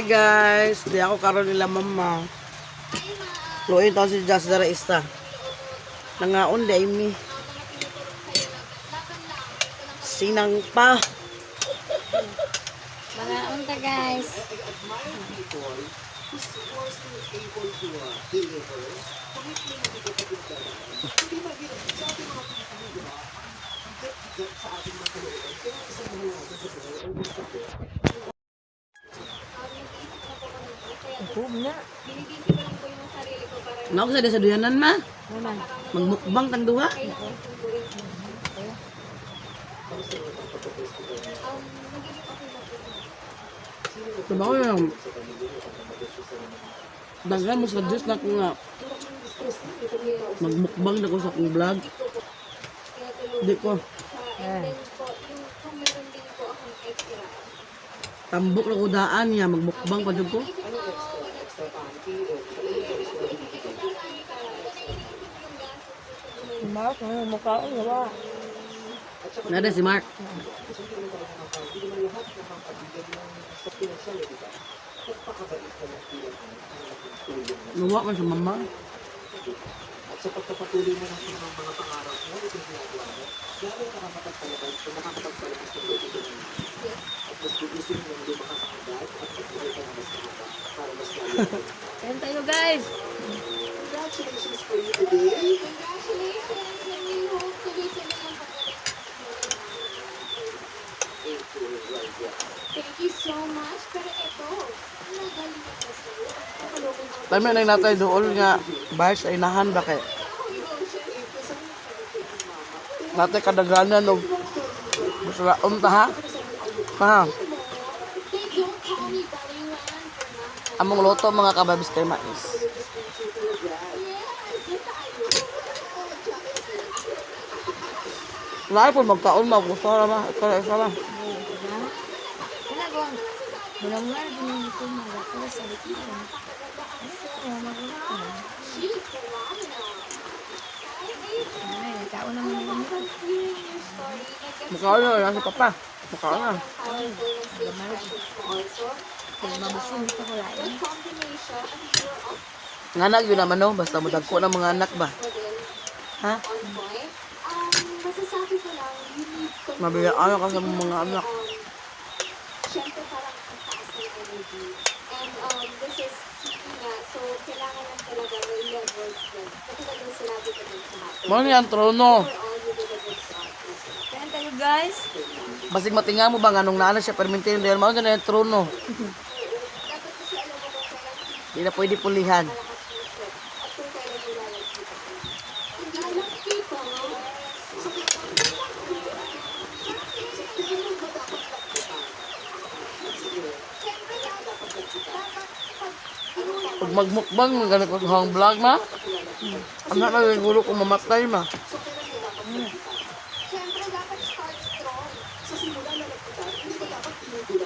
Guys, di ako karon nila mama. Luoy taon si Just dara isa. Nangaon di ay mi. Sinang pa. Mga unta, guys. Na. Nako sa sa duyanan ma. Naman. Magmukbang tang duha. Diba ko yung daghan mo sa Diyos na ko nga magmukbang na ko sa akong vlog. Di ko. Eh. Tambok na ko daan niya, magmukbang pa jud ko. Mark, ano mukha ko, diba? Nada si Mark. Nuwa man sa mama. At sa pagpapatuloy mo ng iyong mga pangarap mo, itong ginagawa mo, lalo nakakapagpalabas o nakakapagpalabas ng loob ito ng at mas gugustuhin mong lumakas ang agad at magbuhay ka ng mas mahaba para mas lalo ka. Kain tayo, guys. Congratulations for you today! Congratulations! And we hope tuloy-tuloy ang pagdating. Thank you, Lydia. Thank you so much. Pero ito, magaling ako sa'yo. Tama na natay dool nga bahay sa inahan ba kay. Natay kadaganan og busalaom ta ha. Ha. They don't call me Baliwan for nothing. Among loto mga kababis kay mais. Yes, yun tayo. Lahi po magkaon magusto ra ba? Ikaw isa ba? Wala ko. Wala mo na, ginigito mo. Wala sa likod. Ano, magulong. She's phenomenal. Ay, tao naman yun. Hearing your story, nagka- Mukhaon na lang si papa. Mukhaon na. powerful ng stage presence mo also. Kaya mabusog pa ko lain. The combination, I'm sure of Nganak yun naman no, basta modagko ng mga anak ba. mo din Ha? on point. Masasabi ko lang, you need control. Mabiyaan ka sa mga anak. Siyempre parang ang taas ng energy. And this is yun nga, so kailangan lang talaga may levels din. Katulad ng sinabi ko din kahapon. Mo ni ang trono. Overall, you did a good job. Kain tayo, guys. Basig matinga mo ba nganong naana siya permintin dahil mao na ang trono. Dapat kasi alam mo kung kailan Di na pwede pulihan. malakas yung trip at kung kailan mo lalagpitan. Hindi alam kita. Siyempre, dapat pag Pag magmukbang, ganito ko sa vlog ma. Anak na siguro kung mamatay ma. Siyempre, dapat start strong.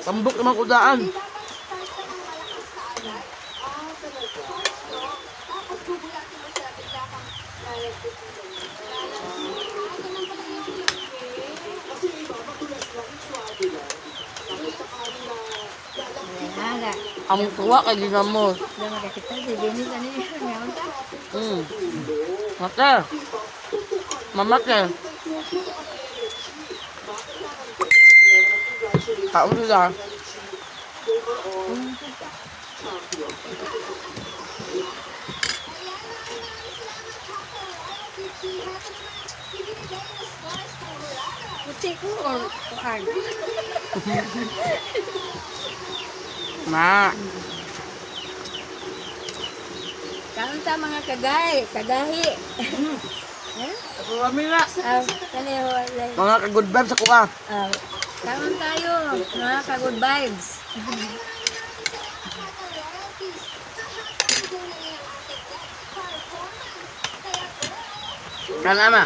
Tambok naman ko daan. Hindi dapat start ka ng malakas ka agad. Ah, talaga. Start strong. Tapos gugulatin mo siya, bigla kang lalagpit ng ganyan. Lalagpit. Ah, ganun pala yung effect. Kasi yung iba, madulas lang, yung swabe lang. Tapos saka nila lalakit. Ala. Ang tuwa kay ginamos. Wala makakita. Si Jenny, ano yun? Meron ka? Mate. Mama ke. Kaon sila. Ayan, maraming maraming salamat, Chaco. I love you, Chi. Heto naman, si binigay na scores ng Murata. Puti ko or kuan? Ma. Kaon ta mga kagay, kagahi. Eh? Ako kami na. Ah, kani wala. Mga ka-good vibes ako ah. Ah, kaon tayo, mga ka-good vibes. Maraming maraming salamat, Chaco Royalties. Sa hapon na ang ating next performance. Kaya girl, Kana ma.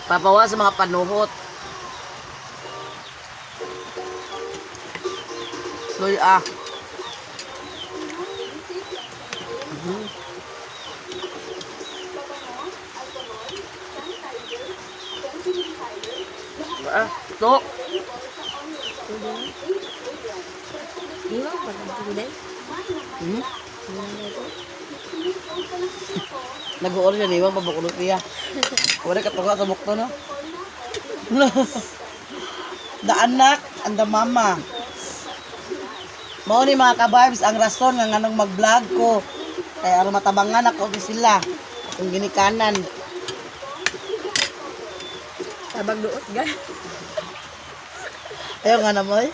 Papawa sa mga panuhot. Soy ah. Ah, ito. Iwan pa kang tuguday. Hmm? Iwan na ito. Nag-uor siya, niwang pabukulot niya. Wala katuka sa bukto, no? No. The anak and the mama. Mao ni mga ka-vibes ang rason nga nganong mag-vlog ko. Kaya aron matabangan ako ni sila. Akong ginikanan. Tabag duot ga. Ayaw nga na mo eh.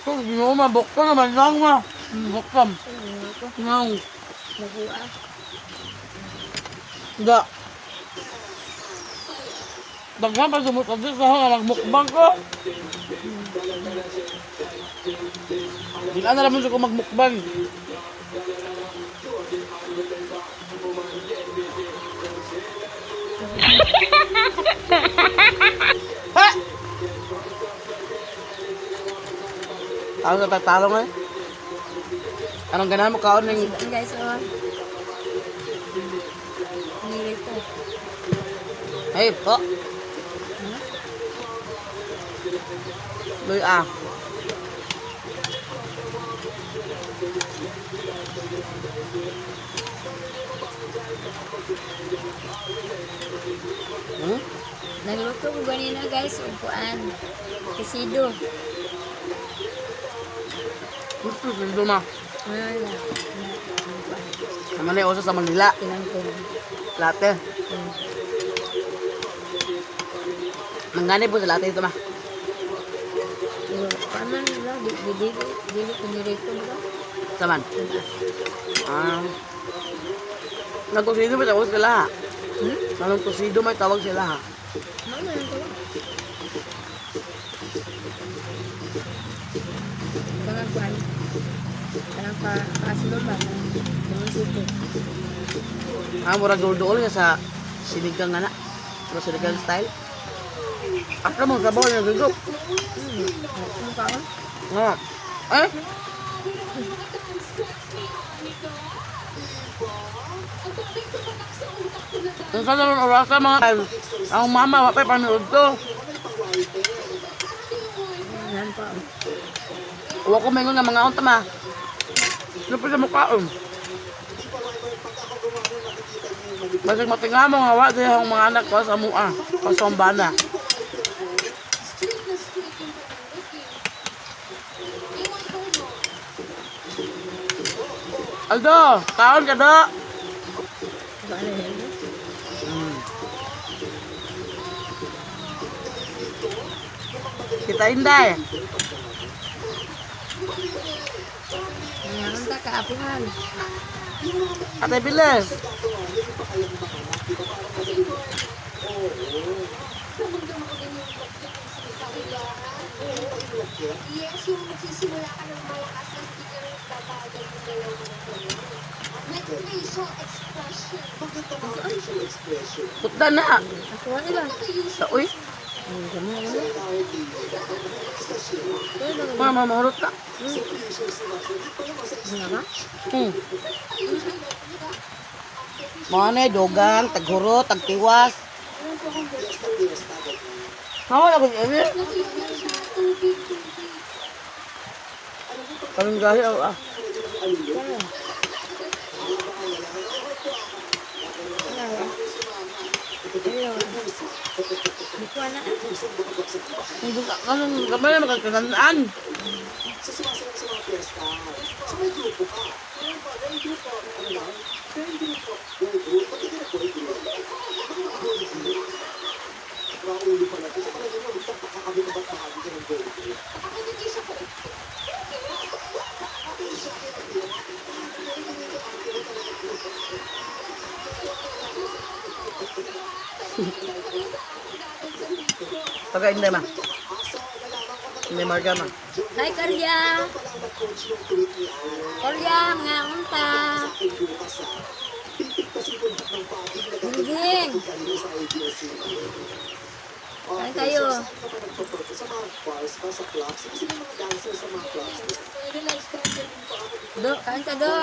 Kung di mo mabukto naman lang ma. Buktom. Ano ko? Ngaw. Nakuha. Da. Daghan pa sumusunod sa nga magmukbang ko. Di na naman ko magmukbang. Ha! Talo sa talo nga eh. Anong ganahan mo kaon ng Ang guys, oh. Nilay ko. Hey, po. Luy ah. Hmm? Nagluto ko ganina guys, upuan. Kasido. Gusto sindo ma. Ano na? Naman na uso sa Manila. Tinangkong. Latte. Manggani po sa latte ito ma. Pero paano nila? Di di di di di ko ba? Saman. Ah. Nagkusido may tawag sila ha. Hmm? Nagkusido may tawag sila ha. Ano na lang ko? Kanang kuan. Kanang pa pasulod ba? Kanang sito. Ah, murag duol-duol nga sa sinigang nga na. Pero sinigang style. Asa mo sabaw nga gugo. Ano pa ako? Nga. Eh? Ang sa naman orasa mga ang mama wa pa'y panood to. Ano pa ako? Wa ko mengon nga mga unta ma. Ano pa sa mukhaon? Basig matinga mo nga wa diha ang mga anak ko sa mua, pa sa bana. Aldo, kaon ka do. Ano yan? Kita inday. Nangaron ta kaapungan. Ate bilis. Yes, yung magsisimula ka ng malakas tapos biglang babagal yung galaw mo ng gano'n. Like facial expression. Putda na. Ako ano ba? Sa uy. Ano ka mo? Ano? Mga mamahurot ka. Ano ka? Mga na dogang, taghuro, tagtiwas. Mama na ko ini. Tubig, tubig. Anong gahi ah. Di ko na. Hindi ka kanang gamay na magkakanaan. Ako nag-isa ko. Pagka hindi ma. Hindi marga ma. Hi, Karya! Karya, mga unta! Gingging! Kain tayo. Do, kain ka do.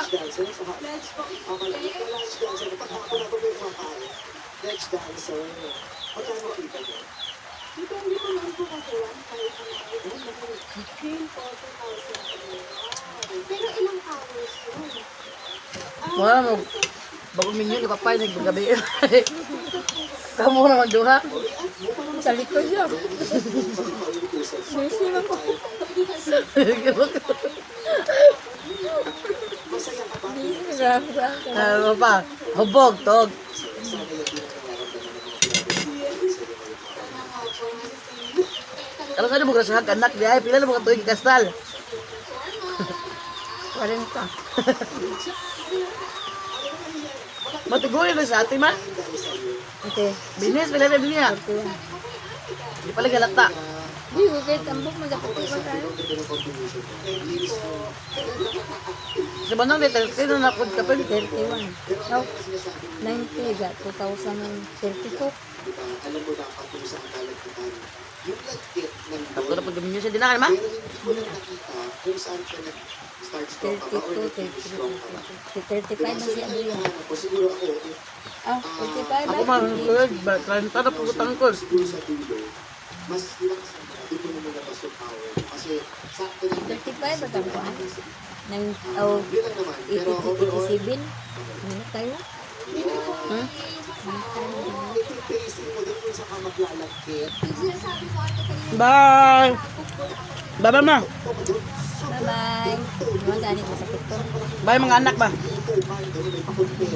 Depende po ma'am po kasi 1.5 ang hour. Ngayon po, 2,000. Pero ilang hours yun? Wala mo. Bago minyo ni papay naggabi. Kamu naman duha. Sa likod siya. Busy man ko. Busy sa Ano pa? Hubog, tog. Kalau sa mo grasahag anak di ay pila na mo ka tuig kasal. 40. Matugoy na sa ate ma. Okay. Binis pila na niya. 41. Di pala galata. Di ko kahit tambok mo dapat ko tayo. Sa banang di tayo na nakod kapin. 31. Oh, 90 ga 2032. Diba? Alam mo dapat kung saan ka lagkitan. Yung lagkit Ako nandun, na pag minyo siya dinakan ma. pero hindi ko lang nakita kung saan ka nag-start strong ka ba or 32, nag-finish strong ka ba. 33, 35 Diba? na So, siya yun ang Adrian. hinahanap ko. Siguro ako, if Ah, 35 Ako ba? man kuy, 30 na pugutang ko. siguro sa dulo, mas lakas na doon mo na malabas yung power mo. Kasi sakto lang. 35 ba tangko, ah? Nine, Ah, oh, yun lang naman. Pero 82, overall, 87. Minute tayo. Hmm? ito yung pacing mo doon kung saan ka maglalagkit. Yung sinasabi ko ate kanina, Bye. Bye bye ma. Bye-bye. Mga dani ko sa picture. Bye mga anak ba. Ito, parang ganun, may pakonfetti.